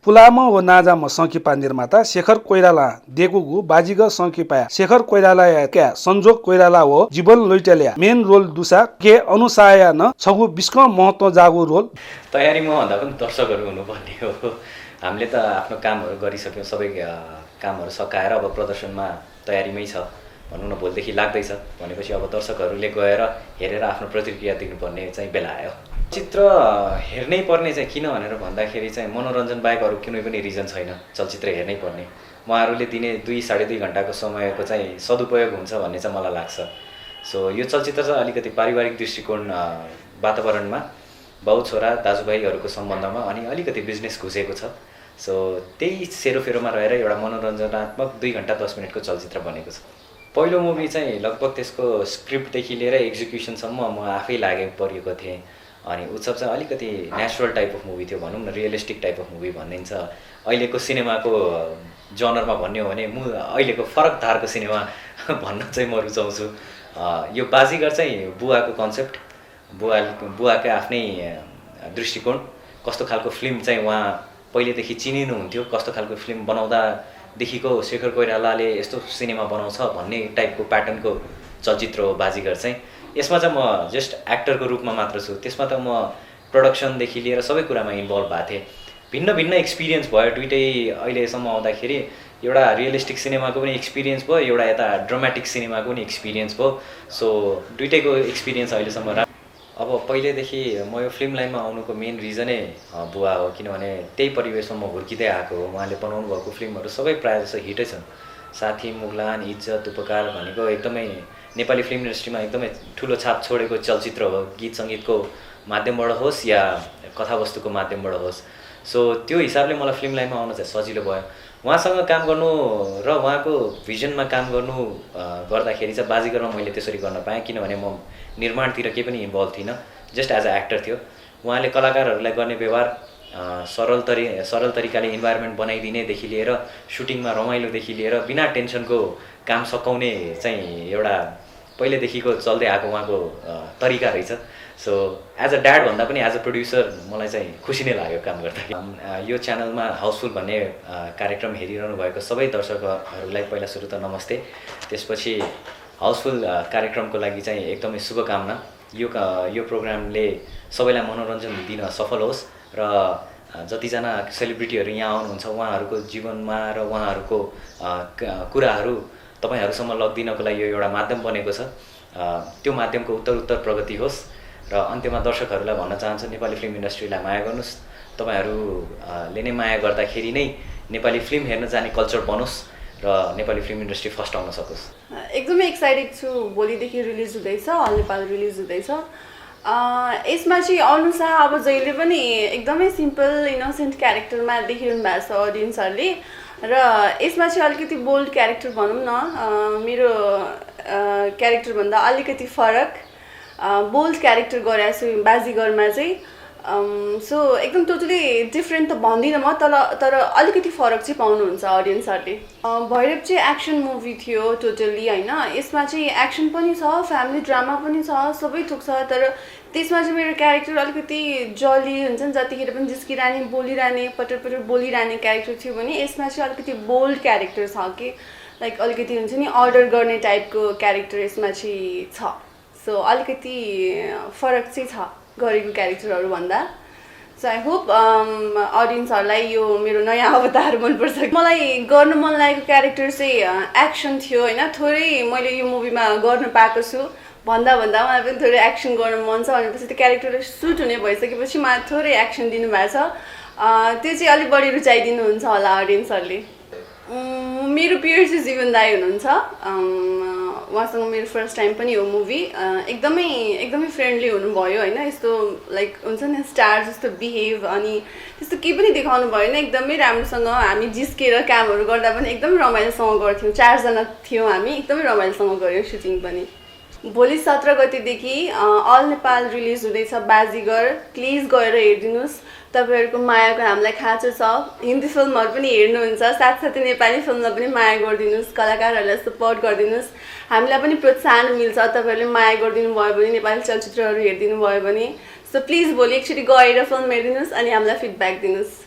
पुलाम व नाजाम संकिपा निर्माता शेखर कोइराला देखुगु बाजीगर संकिपा शेखर कोइराला क्या संजोग कोइराला हो जीवन लैटल्या मेन रोल दुसा के अनुसायन छगु बिस्क महत्व जागु रोल तयारीमा भन्दा पनि दर्शकहरू हुनुपर्ने हो। हामीले त आफ्नो कामहरू गरिसक्यौँ, सबै कामहरू सकाएर अब प्रदर्शनमा तयारीमै छ भनौँ न, भोलिदेखि लाग्दैछ भनेपछि अब दर्शकहरूले गएर हेरेर आफ्नो प्रतिक्रिया दिनुपर्ने चाहिँ बेला आयो। चित्र हेर्नै पर्ने चाहिँ किन भनेर भन्दाखेरि चाहिँ मनोरञ्जन बाहेक अरू कुनै पनि रिजन छैन, चलचित्र हेर्नै पर्ने। उहाँहरूले दिने 2-2.5 घन्टाको समयको चाहिँ सदुपयोग हुन्छ भन्ने चाहिँ मलाई लाग्छ। सो यो चलचित्र चाहिँ अलिकति पारिवारिक दृष्टिकोण वातावरणमा बाउ छोरा दाजुभाइहरूको सम्बन्धमा अनि अलिकति बिजनेस घुसेको छ। सो त्यही सेरोफेरोमा रहेर एउटा मनोरञ्जनात्मक 2 घन्टा 10 मिनटको चलचित्र बनेको छ। पहिलो मुभी चाहिँ लगभग त्यसको स्क्रिप्टदेखि लिएर एक्जिक्युसनसम्म म आफै लागे परेको थिएँ। अनि उत्सव चाहिँ अलिकति नेचुरल टाइप अफ मुभी थियो भनौँ न, रियलिस्टिक टाइप अफ मुभी भनिन्छ। अहिलेको सिनेमाको जनरमा भन्ने हो भने अहिलेको फरक धारको सिनेमा भन्न चाहिँ म रुचाउँछु। यो बाजीगर चाहिँ बुवाको कन्सेप्ट, बुवाकै आफ्नै दृष्टिकोण, कस्तो खालको फिल्म चाहिँ उहाँ पहिलेदेखि चिनिनुहुन्थ्यो, कस्तो खालको फिल्म बनाउँदादेखिको शेखर कोइरालाले यस्तो सिनेमा बनाउँछ भन्ने टाइपको प्याटर्नको चलचित्र हो बाजीगर चाहिँ। यसमा चाहिँ म जस्ट एक्टरको रूपमा मात्र छु, त्यसमा त म प्रोडक्सनदेखि लिएर सबै कुरामा इन्भल्भ भएको थिएँ। भिन्न भिन्न एक्सपिरियन्स भयो दुइटै अहिलेसम्म आउँदाखेरि। एउटा रियलिस्टिक सिनेमाको पनि एक्सपिरियन्स भयो, एउटा यता ड्रामेटिक सिनेमाको पनि एक्सपिरियन्स भयो। सो दुइटैको एक्सपिरियन्स अहिलेसम्म अब पहिलेदेखि म यो फिल्म लाइनमा आउनुको मेन रिजनै बुवा हो, किनभने त्यही परिवेशमा म हुर्किँदै आएको हो। उहाँले बनाउनु भएको फिल्महरू सबै प्रायः जस्तो हिटै छन्। साथी, मुगलान, इज्जत, उपकार भनेको एकदमै नेपाली फिल्म इन्डस्ट्रीमा एकदमै ठुलो छाप छोडेको चलचित्र हो, गीत सङ्गीतको माध्यमबाट होस् या कथावस्तुको माध्यमबाट होस्। सो त्यो हिसाबले मलाई फिल्म लाइनमा आउन चाहिँ सजिलो भयो। उहाँसँग काम गर्नु र उहाँको भिजनमा काम गर्दाखेरि चाहिँ बाजीगरमा मैले त्यसरी गर्न पाएँ, किनभने म निर्माणतिर केही पनि इन्भल्भ थिइनँ, जस्ट एज अ एक्टर थियो। उहाँले कलाकारहरूलाई गर्ने व्यवहार सरल तरिकाले इन्भाइरोमेन्ट बनाइदिनेदेखि लिएर सुटिङमा रमाइलोदेखि लिएर बिना टेन्सनको काम सकाउने चाहिँ एउटा पहिलेदेखिको चल्दै आएको उहाँको तरिका रहेछ। सो एज अ ड्याड भन्दा पनि एज अ प्रड्युसर मलाई चाहिँ खुसी नै लाग्यो काम गर्दाखेरि। यो च्यानलमा हाउसफुल भन्ने कार्यक्रम हेरिरहनु भएको सबै दर्शकहरूलाई पहिला सुरु त नमस्ते। त्यसपछि हाउसफुल कार्यक्रमको लागि चाहिँ एकदमै शुभकामना। यो प्रोग्रामले सबैलाई मनोरञ्जन दिन सफल होस् र जतिजना सेलिब्रिटीहरू यहाँ आउनुहुन्छ उहाँहरूको जीवनमा र उहाँहरूको कुराहरू तपाईहरुसम्म लग्दिनको लागि यो एउटा माध्यम बनेको छ। त्यो माध्यमको उत्तर प्रगति होस् र अन्त्यमा दर्शकहरूलाई भन्न चाहन्छु, नेपाली फिल्म इन्डस्ट्रीलाई माया गर्नुस्। तपाईहरुले नै माया गर्दाखेरि नै नेपाली फिल्म हेर्न जाने कल्चर बनोस् र नेपाली फिल्म इन्डस्ट्री फर्स्ट आउन सकोस्। एकदमै एक्साइटेड छु। भोलिदेखि रिलिज हुँदैछ, अल नेपाल रिलिज हुँदैछ। यसमा चाहिँ अनुसार अब जहिले पनि एकदमै सिम्पल इनोसेन्ट क्यारेक्टरमा देखिरहनु भएको छ अडियन्सहरूले, र यसमा चाहिँ अलिकति बोल्ड क्यारेक्टर भनौँ न, मेरो क्यारेक्टरभन्दा अलिकति फरक बोल्ड क्यारेक्टर गरेको छु बाजीगरमा चाहिँ। सो एकदम टोटली डिफ्रेन्ट त भन्दिनँ म, तर अलिकति फरक चाहिँ पाउनुहुन्छ अडियन्सहरूले। भैरव चाहिँ एक्सन मुभी थियो टोटल्ली होइन। यसमा चाहिँ एक्सन पनि छ, फ्यामिली ड्रामा पनि छ, सबै थोक छ। तर त्यसमा चाहिँ मेरो क्यारेक्टर अलिकति जली हुन्छ नि, जतिखेर पनि जिस्किरहने, बोलिरहने, पटर बोलिरहने क्यारेक्टर थियो भने यसमा चाहिँ अलिकति बोल्ड क्यारेक्टर छ कि लाइक अलिकति हुन्छ नि अर्डर गर्ने टाइपको क्यारेक्टर यसमा चाहिँ छ। सो अलिकति फरक चाहिँ छ गरेको क्यारेक्टरहरू भन्दा। सो आई होप अडियन्सहरूलाई यो मेरो नयाँ अवतार मनपर्छ। मलाई गर्न मन लागेको क्यारेक्टर चाहिँ एक्सन थियो होइन। थोरै मैले यो मुभीमा गर्न पाएको छु भन्दा मलाई पनि थोरै एक्सन गर्न मन छ भनेपछि त्यो क्यारेक्टरले सुट हुने भइसकेपछि मलाई थोरै एक्सन दिनुभएको छ। त्यो चाहिँ अलिक बढी रुचाइदिनुहुन्छ होला अडियन्सहरूले। मेरो पियर चाहिँ जीवन दाई हुनुहुन्छ। उहाँसँग मेरो फर्स्ट टाइम पनि हो मुभी। एकदमै फ्रेन्डली हुनुभयो होइन। यस्तो लाइक हुन्छ नि स्टार जस्तो बिहेभ, अनि त्यस्तो केही पनि देखाउनु भएन। एकदमै राम्रोसँग हामी जिस्केर कामहरू गर्दा पनि एकदमै रमाइलोसँग गर्थ्यौँ। 4 जना थियौँ हामी, एकदमै रमाइलोसँग गऱ्यौँ सुटिङ पनि। भोलि 17 गतेदेखि अल नेपाल रिलिज हुँदैछ बाजीगर। प्लिज गएर हेरिदिनुहोस्। तपाईँहरूको मायाको हामीलाई खाँचो छ। हिन्दी फिल्महरू पनि हेर्नुहुन्छ, साथसाथै नेपाली फिल्मलाई पनि माया गरिदिनुहोस्, कलाकारहरूलाई सपोर्ट गरिदिनुहोस्। हामीलाई पनि प्रोत्साहन मिल्छ तपाईँहरूले माया गरिदिनु भयो भने, नेपाली चलचित्रहरू हेरिदिनु भयो भने। सो प्लिज भोलि एकचोटि गएर फिल्म हेरिदिनुहोस् अनि हामीलाई फिडब्याक दिनुहोस्।